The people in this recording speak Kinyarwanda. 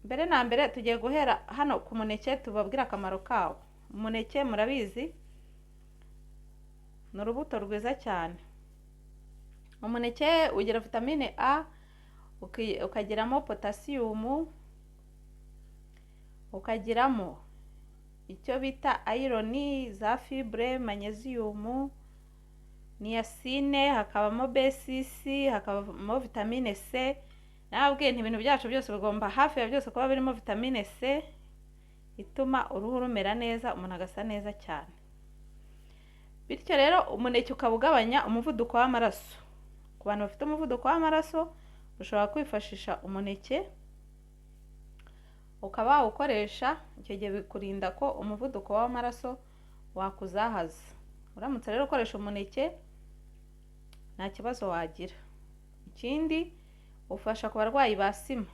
Mbere na mbere tugiye guhera hano ku muneke, tubabwire akamaro kawo. Umuneke murabizi ni urubuto rwiza cyane. Umuneke ugira vitamine A, ukagiramo potasiyumu, ukagiramo icyo bita iron, za fibre, magnésium, niacine, hakabamo B6, hakabamo vitamine C. Nababwiye nti ibintu byacu byose bigomba hafi ya byose kuba birimo vitamine C, ituma uruhu rumera neza, umuntu agasa neza cyane. Bityo rero umuneke ukaba ugabanya umuvuduko w'amaraso. Ku bantu bafite umuvuduko w'amaraso, ushobora kwifashisha umuneke ukaba wawukoresha. Icyo gihe bikurinda ko umuvuduko w'amaraso wakuzahaza. Uramutse rero ukoresha umuneke, nta kibazo wagira. Ikindi, ufasha ku barwayi ba asima.